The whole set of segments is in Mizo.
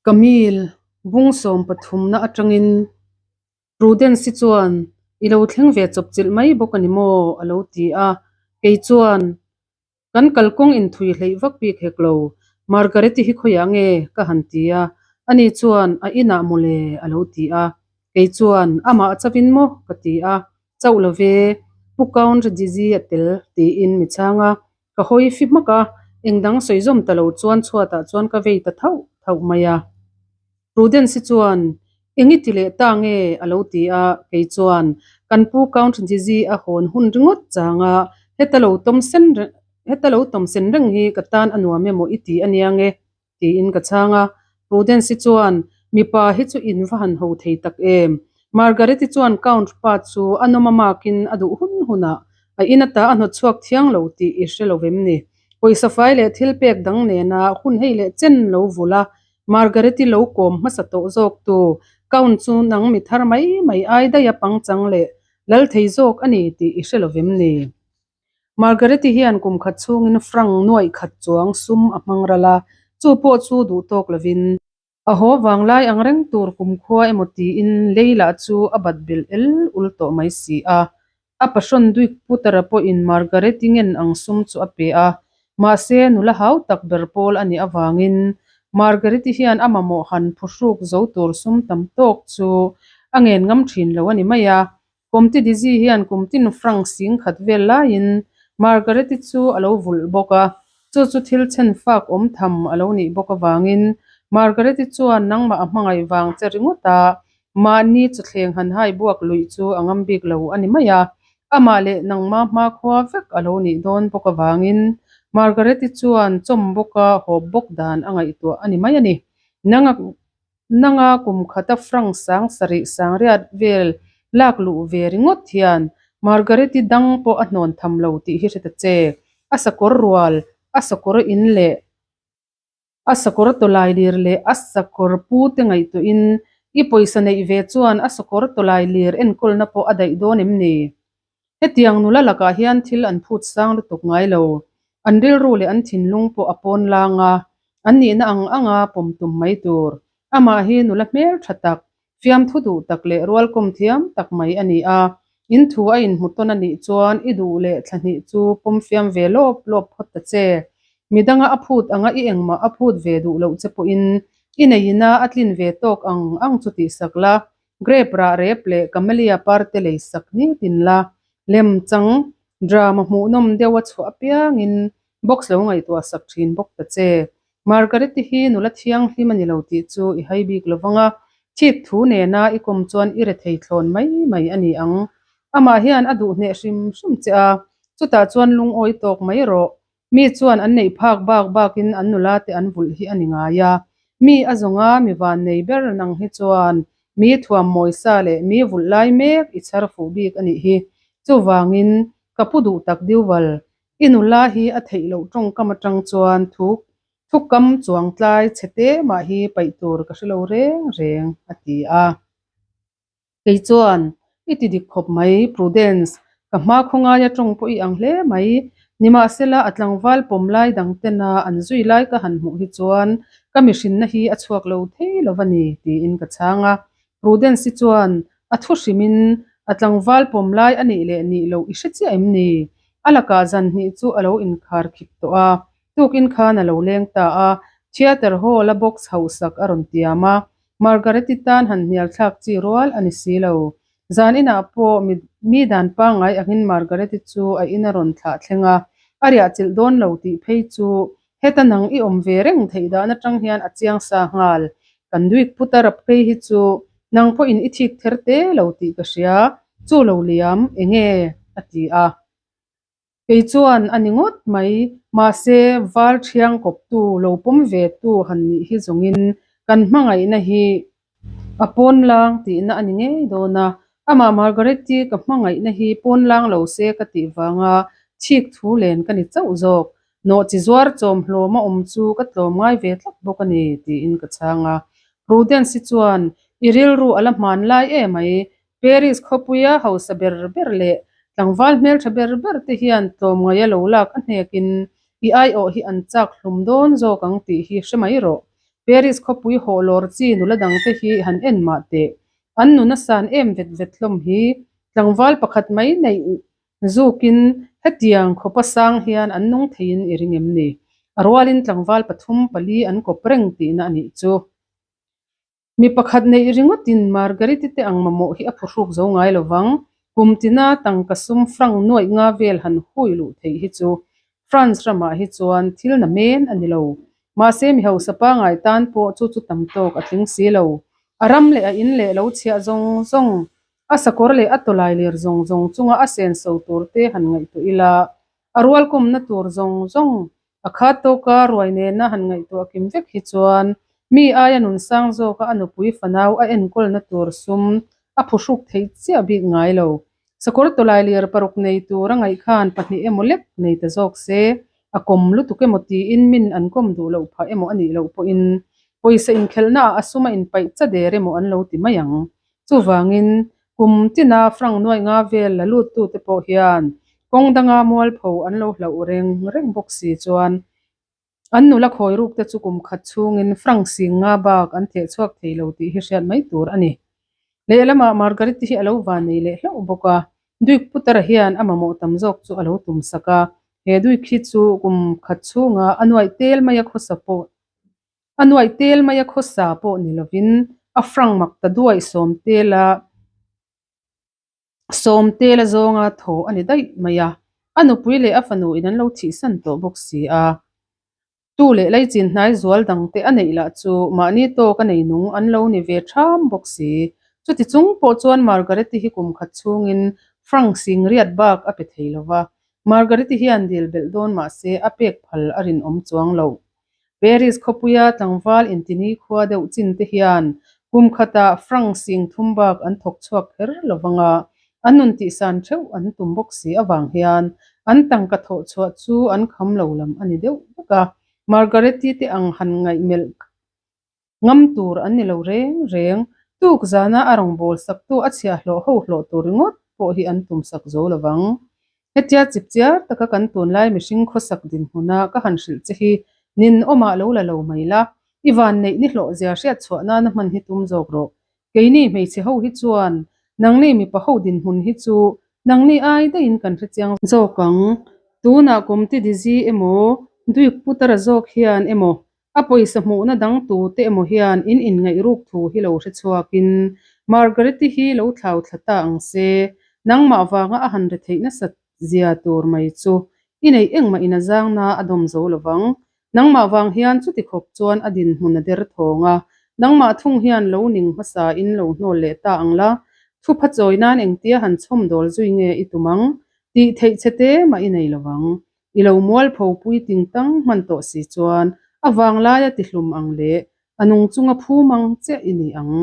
Camille, bung sawm pathumna atangin Prudence-i chuan, I lo thleng ve chawpchilh mai bawk a ni maw? a lo ti a. Kei chuan, Kan kalkawng inthui hleih vak bik hek lo. Margaret-i hi khawiah nge? ka han ti a. Ani chuan, A inah mawle, a lo ti a. Kei chuan, Amah chauhin maw? ka ti a. Chauh lo ve, Pu Count Dizzy a tel, tiin mi chhang a. Ka hawi fi hmak a, engdang sawi zawm ta lo chuan chhuatah chuan ka vei ta thauh thauh mai a. Prudence-i chuan, Eng i ti leh ta nge? a lo ti a, kei chuan, Kan pu Count Dizzy a hawn hun ringawt chang a, heta lo tawm sen heta lo tawm sen reng hi ka tan a nuam emaw i ti a nia nge? tiin ka chhang a. Prudence-i chuan, Mipa hi chu in va han ho thei tak em? Margaret-i chuan Count pa chu a nawm a makin a duh hun hunah a in ata a hnawt chhuak thiang lo tih i hre lo vem ni? Pawisa fai leh thil pek dang nena hun hei leh chen lo vul a, Margaret-i lo kawm hmasa tawh zawk tu Count chu nang mi thar mai mai ai daih a pangchang leh lal thei zawk a ni tih i hre lo vem ni? Margaret-i hian kum khat chhungin franc nuaih khat chuang sum a hmang ral a, chu pawh chu duh tawk lovin. A haw vang lai ang reng tur kumkhua emaw tiin Leila chu a bat belh el ul tawh mai si a. A pahrawn Duik Putara pawhin Margaret-i ngen ang sum chu a pe a, mahse nula hau tak ber pawl a nih avangin Margaret-i hian a mamawh han phuhruk zo tur sum tam tawk chu a ngen ngam thin lo a ni mai a. Comte Dizzy hian kum tin franc sing khat vel laiin Margaret-i chu a lo vulh bawk a, chu chu thil chhen fak awm tham a lo nih bawk avangin Margaret-i chuan nangmah a hmangaih vang che ringawt a, mahni chawthleng han hai buak luih chu a ngam bik lo a ni mai a, amah leh nangma hmakhua vek a lo nih dawn bawk avangin Margaret-i chuan chawm bawka hawp bawk dan a ngaihtuah a ni mai a ni. Nanga Nanga kum khata franc sang sarih sang riat vel lak luh ve ringawt hian Margaret-i dang pawh a hnawn tham lo tih hi hre ta che. A sakawr rual, a sakawr in leh a sakawr tawlai lir leh a sakawr pu te ngaihtuahin i pawisa neih ve chuan a sakawr tawlai lir enkawlna pawh a daih dawn em ni? Hetiang nula lakah hian thil an phut sang lutuk ngai lo. An rilru leh an thinlung pawh a pawn lang a, an nihna ang anga pawm tum mai tur. Amah hi nula hmel tha tak, fiamthu duh tak leh rualkawm thiam tak mai a ni a. In thu a inhmu tawn a nih chuan i duh leh thla hnih chu pawm fiam ve lawp lawp phawt ta che. Midanga a phut anga i engmah a phut ve duh loh che pawhin i neiina a tlin ve tawk ang ang chu tihsak la, Grape rah rep leh camellia par te lei sak nitin la, lem chang drama hmuhnawm deuh a chhuah apiangin box lo ngaihtuah sak thin bawk ta che. Margaret-i hi nula thianghlim a ni lo tih chu i hai bik lo vang a, thik thu nena i kawm chuan i rethei thlawn mai mai a ni ang. Amah hian a duh hneh hrim hrim che a, chutah chuan lungawi tawk mai rawh. Mi chuan an neih phak bak bakin an nula te an vulh hi a ni ngai a. Mi a zawng a, mi van nei ber nang hi chuan mi thuam mawi sa leh mi vulh lai mek i chhar fuh bik a nih hi. Chuvangin, ka pu duh tak Duval, i nula hi a theih loh tawngkam atang chuan thu thukam chuang tlai chhe te mah hi paih tur ka hre lo reng reng, a ti a. Kei chuan, I ti dik khawp mai, Prudence, ka hma khawngaia tawng pawh i ang hle mai. Nimahsela, a tlangval pawm lai dang tena an zui lai ka han hmuh hi chuan ka mihrinna hi a chhuak lo thei lo va ni, tiin ka chhang a. Prudence-i chuan, A thu hrimin, a tlangval pawm lai a nih leh nih loh i hre chiah em ni? A lakah zan hnih chu a lo inkhar khip tawh a, tukin khan a lo leng ta a, theatre hall-a box hauhsak a rawn tiam a, Margaret-i tan han hnial thlak chi rual a ni si lo. Zan inah pawh mi mi dan pangngai angin Margaret-i chu a in a rawn thlah thleng a, a riah chilh dawn lo tih phei chu heta nang i awm ve reng theih dan atang hian a chiang sa nghal. Kan duik putar a phei hi chu nang pawhin i thik ther te lo tih ka hria, chu lo liam enge? a ti a. Kei chuan a ni ngawt mai, mahse val thiang kawptu lo pawm ve tu han nih hi zawngin kan hmangaihna hi a pawnlang tihna a ni ngei dawn a, amah Margaret-i ka hmangaihna hi pawnlang lo se ka tih vanga chhik thu len ka ni chauh zawk, nawhchi zuar chawm hlawm a awm chu ka tlawm ngai ve tlat bawk a ni tiin ka chhang a. Prudence-i chuan i rilru a la hman lai emai, Paris khawpuia hausa ber ber leh tlangval hmeltha ber ber te hian tlawmngaih a lo lak a hnekin i aiawh hi an chak hlum dawn zawk ang tih hi hre mai rawh. Paris khawpui hawh lawr chi nula dangte hi han en mah teh. An nun a san em vet vet hlawm hi. Tlangval pakhat mai neih zukin hetiang khawpa sang hian an nung theiin i ring em ni? A rualin tlangval pathum pali an kawp reng tihna a nih chu. Mi pakhat neih ringawtin Margariti te ang mamawh hi a phuhruk zo ngai lo vang. Kum tina tangka sum franc nuaih nga vel han hui luh theih hi chu France ramah hi chuan thil na men a ni lo. Mahse mi hausa pangai tan pawh chu chu tam tawk a tling si lo. A ram leh a in leh lo chhiah zawng zawng, a sakawr leh a tawlai ler zawng zawng chunga a senso tur te han ngaihtuah ila, a rualkawmna tur zawng zawng A khat tawka ruai nena han ngaihtuah kim vek hi chuan mi aia nun sang zawka a nupui fanau a enkawlna tur sum a phuhruk theih chiah bik ngai lo. Sakawr tawlai lir paruk nei tur a ngaih khan pahnih emaw lek nei ta zawk se, a kawm lutuk emaw tiin min an kawm duh loh phah emaw a nih loh pawhin pawisa inkhelhnaah a sum a inpaih cha der emaw an lo ti mai ang. Chuvangin, kum tina franc nuaih nga vel la luttute pawh hian kawng danga mualpho an lo hlauh reng reng bawk si chuan an nula khawi rukte chu kum khat chhungin franc sing nga bak an theh chhuak thei lo tih hi hriat mai tur a ni. Lehlamah Margaret-i hi a lo van nei leh hlauh bawk a, Duke Putara hian a mamawh tam zawk chu a lo tum sak a, he Duke hi chu kum khat chhunga a nuaih tel maia khawsa pawh A nuaih tel mai a khawsa pawh ni lovin a frank mak ta duaih sawm tela sawm tela zawnga thaw a ni daih mai a. A nupui leh a fanu in an lo thihsan tawh bawk si a. Tu leh leichin hnai zual dangte a neih lah chu mahni tawk a nei nung an lo ni ve ṭham bawk si. Chuti chung pawh chuan Margaret-i hi kum khat chhungin frank sing riat bak a pe thei lo va. Margaret-i hian dil belh dawn mah se a pek phal a rinawm chuang lo. Paris khawpuia tlangval intini khua deuh chin te hian kum khatah franc sing thum bak an thawk chhuak kher lo vang a, an nun tihsan theuh an tum bawk si avang hian an tangka thawh chhuah chu an kham lo lam a ni deuh vek a, Margaret-i te ang han ngaihmelh Ngam tur an ni lo reng reng. Tuk zana a rawngbâwl saktu a chhiahhlawh ho hlawh tur ringawt pawh hi an tumsak zo lo vang. Hetia chipchiar taka kan tunlai mihring khawsak dinhmuna ka han hrilh che hi ninawmah lo la lo mai la, i vanneih ni hlawh zia hriat chhuah nana hman hi tum zawk rawh. Keini hmeichhe ho hi chuan nangni mipa ho dinhmun hi chu nangni ai daihin kan hrechiang zawk ang. Tunah Comte Dizzy emaw Duke Putara zawk hian emaw A pawisa hmuhna dang tute emaw hian in inngaih ruk thu hi lo hre chhuakin Margaret-i hi lo thlau thla ta ang se, nangmah vanga a han re theih nasat zia tur mai chu i neih engmah in a zangna a dawm zo lo vang. Nangmah vang hian chuti khawp chuan a dinhmun a der thawng a, nangmah thung hian lo ning hmasa in lo hnawl leh ta ang la, thupha chawi nan engtia han chhawm dawl zui nge i tum ang tih theih che te mah i nei lo vang. I lo mualpho pui ting tang hman tawh si chuan a vanglaia tihlum ang leh a nung chunga phum ang chiah i ni ang.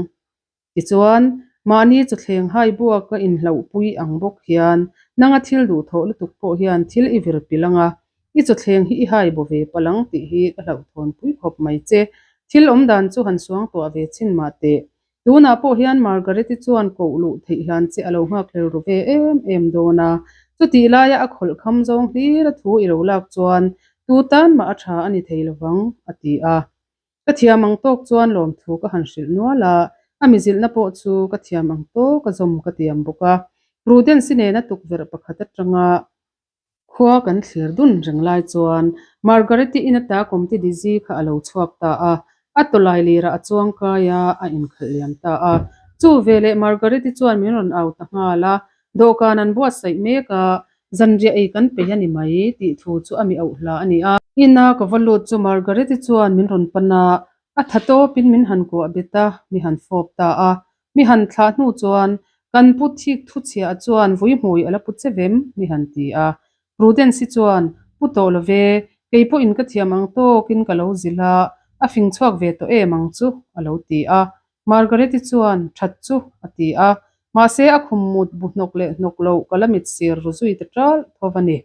Tichuan, mahni chawthleng hai buaka inhlauhpui ang bawk hian nanga thil duhthawh lutuk pawh hian thil i vir pilh ang a, i chawthleng hi i hai baw ve palh ang tih hi ka hlauhthawnpui khawp mai che. Thil awmdan chu han suangtuah ve chhin mah teh. Tunah pawh hian Margaret-i chuan koh luh theih hlan che a lo nghakhlel ru ve em em dawn a, chutih laia a khawlh kham zawng hlir a thu i lo lak chuan tu tan mah a tha a ni thei lovang, a ti a. Ka thiam ang tawk chuan lawmthu ka han hrilh nual a, a mizilhna pawh chu ka thiam ang tawk a zawm ka tiam bawk a. Prudence-i nena tukverh pakhat atanga Khua kan thlir dun reng lai chuan Margaret-i in ata Comte Dizzy kha a lo chhuak ta a, a tawlai lirah a chuang kai a, a inkhalh liam ta a. Chu veleh Margaret-i chuan min rawn au ta nghal a, dawhkan an buatsaih mek a, zanriah ei kan peih a ni mai tih thu chu a mi auh hla a ni a. Ina ka va lut chu Margaret-i chuan min rawn pan a, a tha tawpin min han kuah bet a, mi han fawp ta a. Mi han thlah hnu chuan kan pu thik thu chhiah chuan vui hmui a la pu che vem mi han ti a. Prudence-i chuan, Pu tawh lo ve, kei pawhin ka thiam ang tawkin ka lo zilh a, a fing chhuak ve tawh em ang chu, a lo ti a. Margaret-i chuan, That chu, a ti a. Mahse a khum mut bu hnawk leh hnawk loh ka la mit sir ru zui ta ṭalh tho va ni.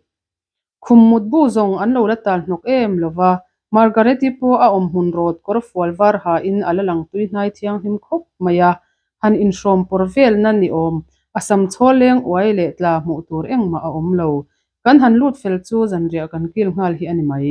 Khum mut bu zawng an lo la tal hnawk em lo va, Margaret-i pawh a awm hmun rawt kawr fual var hain a la lang tui hnai thianghlim khawp mai a, han inhrawm pawr velna ni awm a sam chhawl leng uai leh tla hmuh tur engmah a awm lo. Kan han lut fel chu zanriah kan kil nghal hi a ni mai.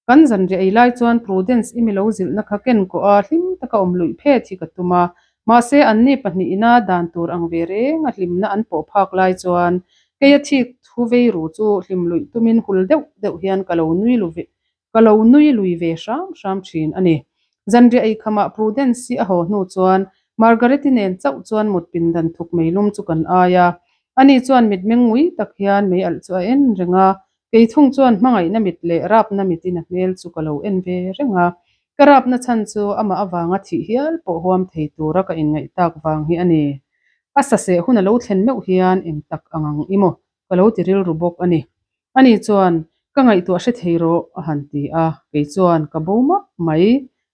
Kan zanriah ei lai chuan Prudence i mi lo zilhna kha ken kawh a, hlim taka awm luih phet hi ka tum a. Mahse, anni pahnihin a dan tur ang ve reng a hlimna an pawh phak lai chuan keia thik thu vei ru chu hlim luih tumin hul deuh deuh hian ka lo nui lu ve ka lo nui lui ve hram hram thin a ni. Zanriah ei khamah Prudence-i a haw hnu chuan Margaret-i nen chauh chuan mut pindan thuk meilum chu kan ai a. Ani chuan mitmeng ngui tak hian mei alh chu a en reng a, Kei thung chuan hmangaihna mit leh rapna mitin a hmel chu ka lo en ve reng a, ka rapna chhan chu amah avanga thih hial pawh huam thei tura ka inngaih tak vang hi a ni. A saseh hun a lo thlen meuh hian eng tak ang ang i maw ka lo ti rilru bawk a ni. Ani chuan, Ka ngaihtuah hre thei rawh a han ti a, kei chuan ka bo map mai.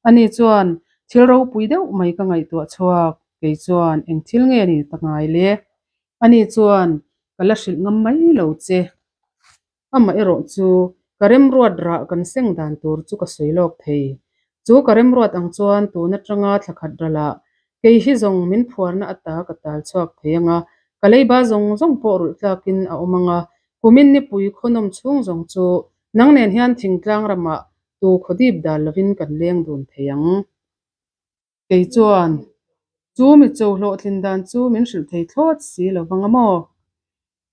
Ani chuan, Thil ropui deuh mai ka ngaihtuah chhuak, kei chuan eng thil nge ni ta ngai le? Ani chuan, Ka la hrilh ngam mai lo che. Amah erawh chu ka remruat rah kan seng dan tur chu ka sawi lawk thei. Chu ka remruat ang chuan tun atanga thla khat ralah kei hi zawng min phuarna ata ka tal chhuak thei anga, ka leiba zawng zawng pawh rulh tlakin a awm anga, kumin nipui khawnawm chhung zawng chu nang nen hian thingtlang ramah tu khaw dip dal lovin kan leng dun thei ang. Kei chuan, Chu mi cho hlawhtlin dan chu min hrilh thei thlawt si lo vang a maw?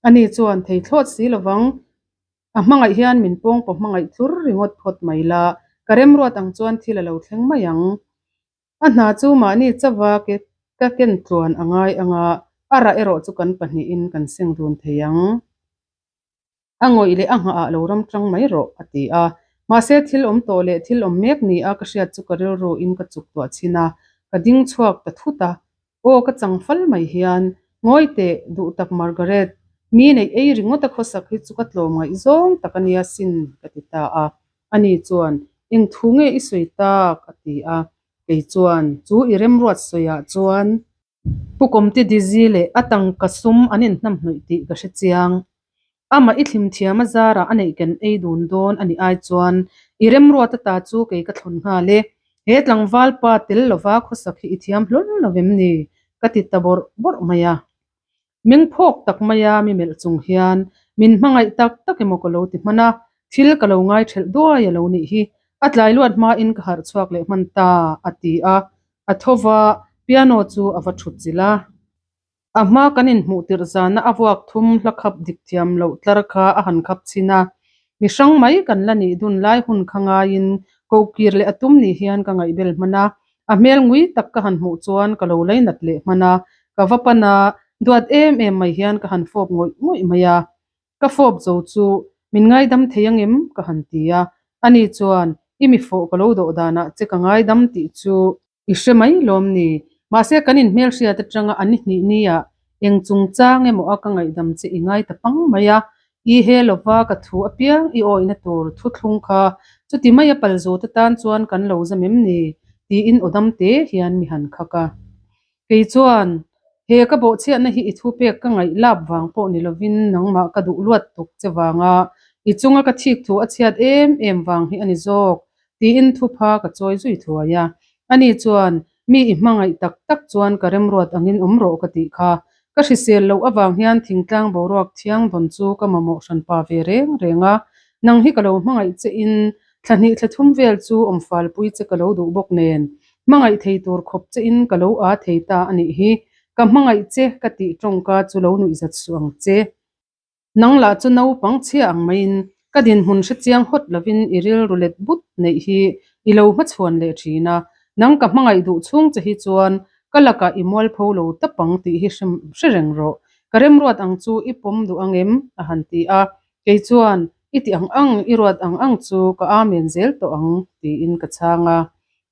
Ani chuan, Thei thlawt si lo vang. A hmangaih hian min pawngpaw hmangaih tlur ringawt phawt mai la, ka remruat ang chuan thil a lo thleng mai ang. A hna chu mahni chauva ke ka ken tluan a ngai ang a, a rah erawh chu kan pahnihin kan seng dun thei ang. A ngawih leh a nghahah lo ram tang mai rawh, a ti a. Mahse, thil awm tawh leh thil awm mek ni a ka hriat chu ka rilru in ka chuk tuah chhin a, ka ding chhuak ta thut a. Aw, ka chang fal mai hian, Ngawi teh, duh tak Margaret, mi neih ei ringawt a khawsak hi chu ka tlawm ngaih zawng tak a nia sin, ka ti ta a. Ani chuan, Eng thu nge i sawi tak? a ti a. Kei chuan, Chu i remruat sawiah chuan, Pu Kawmti Dizzy leh a tangka sum an inhnamhnawih tih ka hre chiang. Amah i thlim thiam a zarah a neih ken ei dun dawn a nih ai chuan i remruat ata chu kei ka thlawn nghal e. He tlangval pa tel lova khawsak hi i thiam hlawl lo em ni? ka ti ta bawrh bawrh mai a. Meng phawk tak maia mi melh chung hian min hmangaih tak tak emaw ka lo ti hman a, thil ka lo ngai thelh duai a lo nih hi. A tlai luat hmain ka harh chhuak leh hman ta, a ti a. A tho va, piano chu a va thut chilh a. A hma kan inhmuh tirh zana a vuak thum hla khap dik thiam loh tlar kha a han khap chhin a. Mi hrang mai kan la nih dun lai hun kha ngaiin kohkir leh a tum ni hian ka ngaihbel hman a. A hmel ngui tak ka han hmuh chuan ka lo lainat leh hman a. Ka va pan a, duat em em mai hian ka han fawp ngawih ngawih mai a. Ka fawp zo chu min ngaidam thei angem? ka han ti a. Ani chuan, I mi fawh ka lo dawh danah che ka ngaidam tih chu i hre mai lawm ni. Mahse kan inhmelhriat atanga an hnih nia eng chungchang emaw a ka ngaihdam che i ngai ta pang mai a. I he lova ka thu apiang i awihna tur thuthlung kha chuti mai a pal zawt atan chuan kan lo zam em ni? tiin aw dam te hian mi han khak a. Kei chuan, He ka bawhchhiatna hi i thupek ka ngaih lap vang pawh ni lovin nangmah ka duh luat tuk che vanga i chunga ka thik thu a chhiat em em vang hi a ni zawk, tiin thupha ka chawi zui thuai a. Ani chuan, Mi i hmangaih tak tak chuan ka remruat angin awm rawh ka tih kha. Ka hrisel loh avang hian thingtlang boruak thiang dawn chu ka mamawh hranpa ve reng reng a. Nang hi ka lo hmangaih che in thla hnih thla thum vel chu awmfalpui che ka lo duh bawk nen. Hmangaih thei tur khawp che in ka lo aa thei ta a nih hi. Ka hmangaih che ka tih tawngka chu lo nuihzat suh ang che. Nang lah chu naupang chhia ang maiin ka dinhmun hre chiang hawt lovin i rilru let but neih hi i lo hmachhuan leh thin a. Nang ka hmangaih duh chhung che hi chuan ka lakah i mualpho lo tap ang tih hi hre reng rawh. Ka remruat ang chu i pawm duh ang em? a han ti a. Kei chuan, I ti ang ang, i ruat ang ang chu ka amen zel tawh ang, tiin ka chhang a.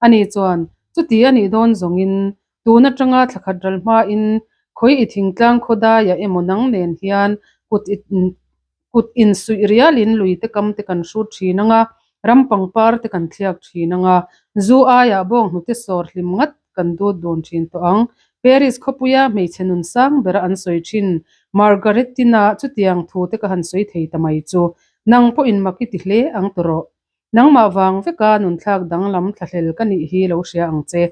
Ani chuan, Chuti a nih dawn zawngin, tun atanga thla khat ral hmain khawi i thingtlang khaw daiah emaw nang nen hian kut kut insuih rialin lui te kam te kan hrut thin ang a, ram pangpar te kan thliak thin ang a, zu aiah bawnghnute sawr hlim ngat kan dut dun thin tawh ang. Paris khawpuia hmeichhe nun sang bera an sawi thin Margaret-ina chutiang thu te ka han sawi thei ta mai chu nang pawhin mak i ti hle ang tawh rawh. Nangmah vang veka nunthlak danglam thlahlel ka nih hi lo hria ang che.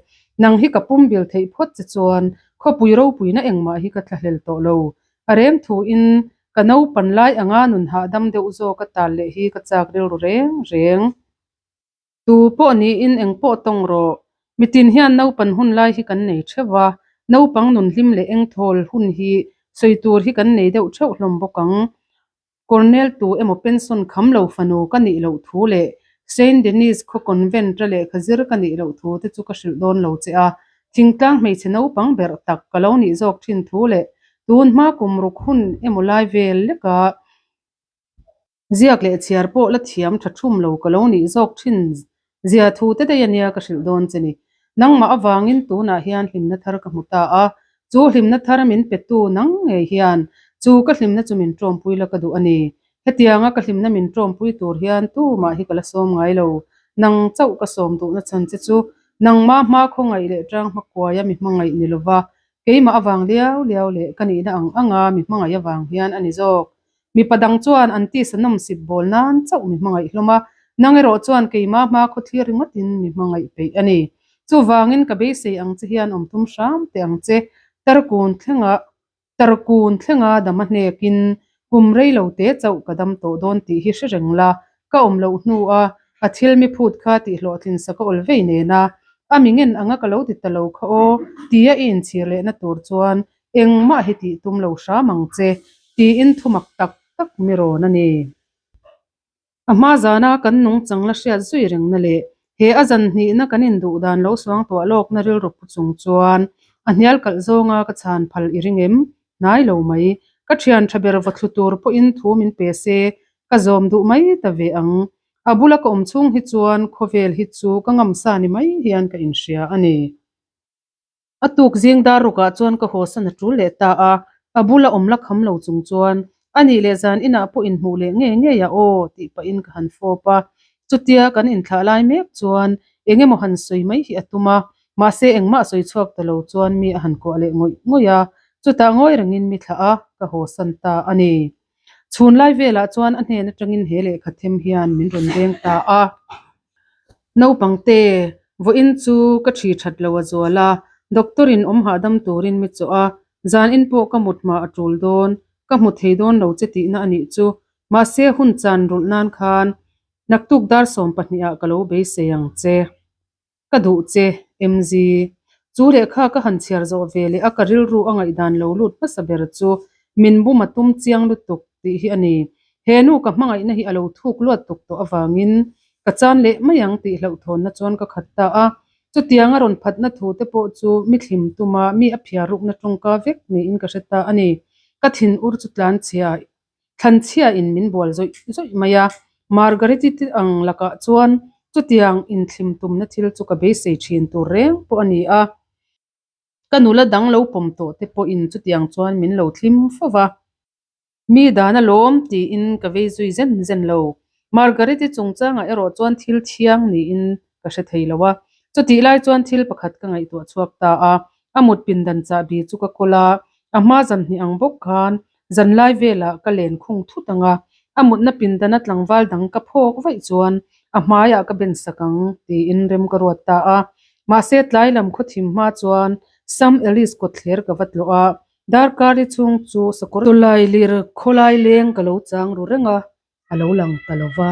Nang hi ka pumbil theih phawt che chuan khawpui ropuina engmah hi ka thlahlel tawh lo. A rem thuin ka naupan lai anga nun hahdam deuh zawk a tal leh hi ka chak rilru reng reng. Tu pawh niin eng pawh tawng rawh. Mitin hian naupan hun lai hi kan nei theuh a, naupang nun hlim leh eng thawl hun hi sawi tur hi kan nei deuh theuh hlawm bawk ang. Colonel tu emaw pension kham lo fanu ka nih loh thu leh Saint Denis khaw convent-a lehkha zir ka nih loh thu te chu ka hrilh dawn lo che a, thingtlang hmeichhe naupang berh tak ka lo nih zawk thin thu leh tun hma kum ruk hun emaw lai vel leka Ziak leh chhiar pawh la thiam tha thum lo ka lo nih zawk thin zia thu te daih a nia ka hrilh dawn che ni. Nangmah avangin tunah hian hlimna thar ka hmu ta a, chu hlimna thar min petu nang ngei hian chu ka hlimna chu min tawmpui la ka duh a ni. Hetianga ka hlimna min tawmpui tur hian tumah hi ka la sawm ngai lo. Nang chauh ka sawm duhna chhan che chu nangmah hma khawngaih leh tang hmakuaia mi hmangaih ni lova keimah avang liau liau leh ka nihna ang anga mi hmangaih avang hian a ni zawk. Mipa dang chuan an tisa nawmsip bawl nan chauh mi hmangaih hlawm a, nang erawh chuan keimah hma khawthlir ringawtin mi hmangaih peih a ni. Chuvangin ka beisei ang che hian awm tum hram teh ang che, Tarkun thlenga Tarkun thlenga dam a hnekin kum rei lo te chauh ka dam tawh dawn tih hi hre reng la, ka awm loh hnu a a thil mi phut kha tih hlawhtlin sak a awl vei nena a mi ngen anga ka lo ti ta lo kha aw tia i inchhir lehna tur chuan Engmah hi tih tum lo hram ang che, tiin thu mak tak tak mi rawn a ni. A hma zana kan nungchang la hriat zui rengna leh he a zan hnihna kan induh dan lo suangtuah lawkna rilru pu chung chuan a hnial kalh zawnga ka chhan phal i ring em? Hnai lo mai. Ka thian tha ber va thlu tur pawhin thu min pe se, ka zawm duh mai ta ve ang. A bula ka awm chhung hi chuan khawvel hi chu ka ngamsa ni mai hian ka inhria a ni. A tuk zing dar rukah chuan ka hawsan a tul leh ta a, a bula awm la kham lo chung chuan, A nih leh zan inah pawh inhmuh leh ngei ngei a aw, tih pahin ka han fawp a. Chutia kan inthlah lai mek chuan eng emaw han sawi mai hi a tum a, mahse engmah sawi chhuak ta lo chuan mi a han kuah leh ngawih ngawih a, chutah ngawi rengin mi thlah a, ka hawsan ta a ni. Chhun lai velah chuan a hnen atangin he lehkha them hian min rawn veng ta a. Naupangte, vawiin chu ka thi that lo a zual a, doctor in awm hahdam turin mi chawh a, zan in pawh ka mut hma a tul dawn, ka hmu thei dawn lo che tihna a nih chu. Mahse hun chan rulh nan khan naktuk dar 12 ah ka lo beisei ang che. Ka duh che, MZ. Chu lehkha ka han chhiar zawh ve leh a ka rilru a ngaihdan lo lut hmasa ber chu min bum a tum chiang lutuk tih hi a ni. He nu ka hmangaihna hi a lo thuk luat tuk tawh avangin ka chan leh mai ang tih hlauhthawnna chuan ka khat ta a. Chutiang a rawn phatna thu te pawh chu mi thlim tuma mi a phiar rukna tawngka vek niin ka hre ta a ni. Ka thin ur chu tlanchhia Thlanchhia in min bual zawih zawih mai a, Margareti te ang lakah chuan chutiang inthlim tumna thil chu ka beisei thin tur reng pawh a ni a, ka nula dang lo pawm tawh te pawhin chutiang chuan min lo thlim fo va. Mi dan a lawm tiin ka vei zui zen zen lo. Margareti chungchangah erawh chuan thil thiang niin ka hre thei lo a, chutih lai chuan thil pakhat ka ngaihtuah chhuak ta a, a mut pindan chahbi chu ka kawl a, a hma zan hnih ang bawk khan Zanlai velah ka len khung thut ang a, a mutna pindana tlangval dang ka phawk vaih chuan a hmaiah ka ben sak ang tiin rem ka ruat ta a. Mahse tlai lam khawthim hma chuan Sam Ellis kawtthler ka va tlawh a, darkar-i chhung chu sakawr tawlai lir khawlai leng ka lo chang ru reng a, a lo lang ta lo va.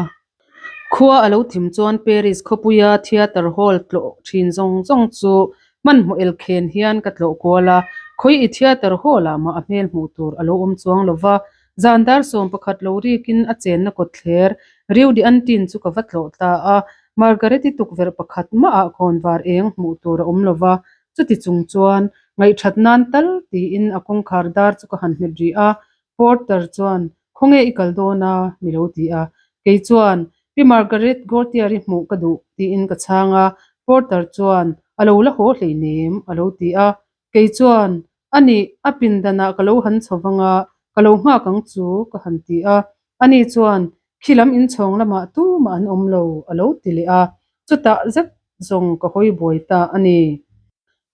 Khua a lo thim chuan Paris khawpuia theatre hall tlawh thin zawng zawng chu hmanhmawh elkhen hian ka tlawh kual a, khawi i theatre hall ah mah a hmel hmuh tur a lo awm chuang lo va. Zan dar 11 lo rikin a chenna kawtthler Rue de Antin chu ka va tlawh ta a, Margaret-i tukverh pakhat mah ah khawnvar eng hmuh tur a awm lo va, chuti chung chuan ngaihthat nan tal tiin a kawngkhar dar chu ka han hmet rih a, Porter chuan Khawnge i kal dawn a? mi lo ti a. Kei chuan, Pi Margaret Gaultier-i hmuh ka duh, tiin ka chhang a. Porter chuan, A lo la haw hleinem, a lo ti a. Kei chuan, A nih, a pindanah ka lo han chho vang a, ka lo nghak ang chu, ka han ti a. Ani chuan, Khi lam inchhawng lamah tumah an awm lo, a lo ti leh a. Chutah zet zawng ka hawi buai ta a ni.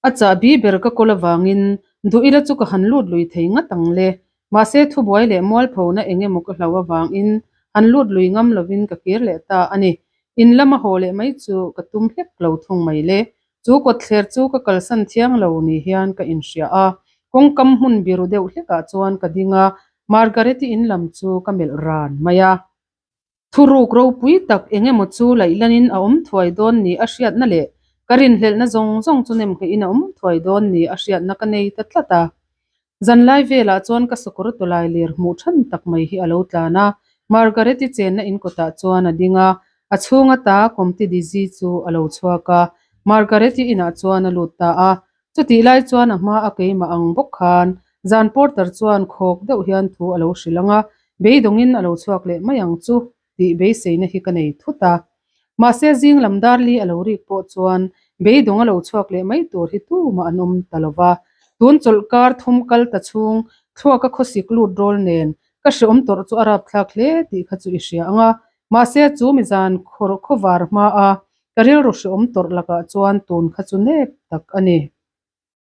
A chahbi ber ka kawl avangin duh ila chu ka han lut lui thei ngat ang le. Mahse thubuai leh mualphona eng emaw ka hlau avangin han lut lui ngam lovin ka kir leh ta a ni. In lama haw leh mai chu ka tum hlek lo thung mai le. Chu kawtthler chu ka kalsan thiang lo ni hian ka inhria a. Kawngkam hmun biru deuh hlekah chuan ka ding a, Margaret-i in lam chu ka melh ran mai a. Thuruk ropui tak eng emaw chu laih-lanin a awm thuai dawn ni a hriatna leh ka rinhlelhna zawng zawng chu nemnghehin a awm thuai dawn ni a hriatna ka nei ta tlat a. Zanlai velah chuan ka sakawr tawlai ler hmuh than tak mai hi a lo tlan a, Margaret-i chenna in kawtah chuan a ding a, a chhung ata Comte Dizzy chu a lo chhuak a, Margaret-i inah chuan a lut ta a. Chutih lai chuan a hma a keimah ang bawk khan zan porter chuan khawk deuh hian thu a lo hrilh ang a, beidawngin a lo chhuak leh mai ang chu tih beiseina hi ka nei thut a. Mahse zing lam dar li a lo rik pawh chuan beidawng a lo chhuak leh mai tur hi tumah an awm ta lo va. Tun chawlh kar thum kal ta chhung thluaka khawsik lut rawl nen ka hreawm tawrh chu a rapthlak hle tih kha chu i hria ang a. Mahse chu mizan khawr khawvar hma a ka rilru hreawm tawrh lakah chuan tun kha chu nep tak a ni.